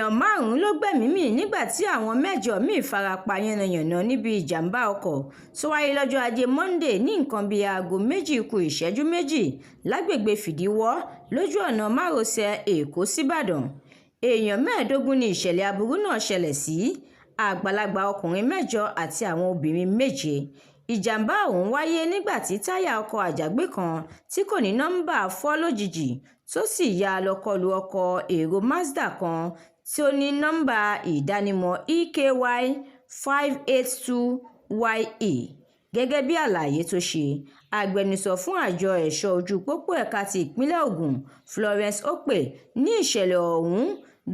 Èèyàn márùn-ún ló gbẹ́mìí mì nígbà tí àwọn mẹ́jọ míín fara pa yánnayànna níbi ìjàm̀bá ọkọ̀ tó wáyé lọ́jọ́ Ajé Monde ní nǹkan bíi aago 2 ku ìṣẹ́jú 2 lágbègbè Fìdíwọ́ lójú ọ̀nà márosẹ̀ Ẹ̀kọ́ síbàdàn. Èèyàn 15 ni ìṣẹ̀lẹ̀ aburú náà ṣẹlẹ̀ sí, àgbàlagbà ọkùnrin mẹ́jọ àti àwọn obìnrin méje. Ìjàm̀bá ọ̀hún wáyé nígbà tí táyà ọkọ̀ àjàgbé kan tí kò ní nọ́ńbà fọ́ lójijì tó sì yá lọ kọlu ọkọ̀ èrò Mazda kan tó ní nọ́ńbà ìdánimọ̀ EKY 582 YE, gẹ́gẹ́ bí àlàyé tó ṣe. Agbẹnusọ fún àjọ ẹ̀ṣọ́ ojú-pópó ẹ̀ka ti ìpínlẹ̀ Ògùn, Florence Okpe, ní ìṣẹ̀lẹ̀ ọ̀hún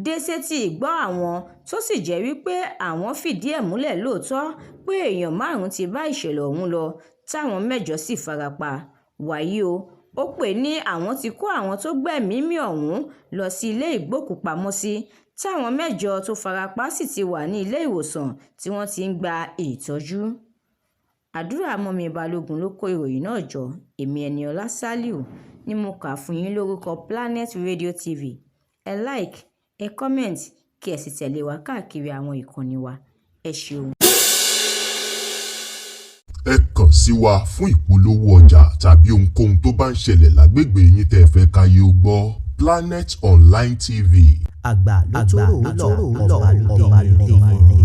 dé sétí-ìgbọ́ àwọn tó sì jẹ́ wípé àwọn fìdí ẹ̀ múlẹ̀ lóòótọ́ pé èèyàn márùn-ún ti bá ìṣẹ̀lẹ̀ ọ̀hún lọ táwọn mẹ́jọ sì fara pa. Wàyí o, Okpe ní àwọn ti kó àwọn tó gbẹ́mìí mì ọ̀hún lọ sí ilé ìgbókùú-pamọ́sí táwọn mẹ́jọ tó fara pa sì ti wà ní ilé-ìwòsàn tí wọ́n ti ń gba ìtọ́jú. Àdúrà Mummy Balógun ló kó ìròyìn náà jọ, èmi Eniola Saliu ni mo kà á fún yín lórúkọ Planet Radio TV. Ẹ like, ẹ comment, kí ẹ sì tẹ̀lé wa káàkiri àwọn ìkànnì wa. Ẹ ṣeun. Ẹ kàn sí wa fún ìpolówó ọjà tàbí ohunkóhun tó bá ń ṣẹlẹ̀ lágbègbè yín tẹ́ ẹ fẹ́ káyé ó gbọ́. Planet Online TV. Àgbà ló tó rò ó lọ, ọba ló dé yẹn.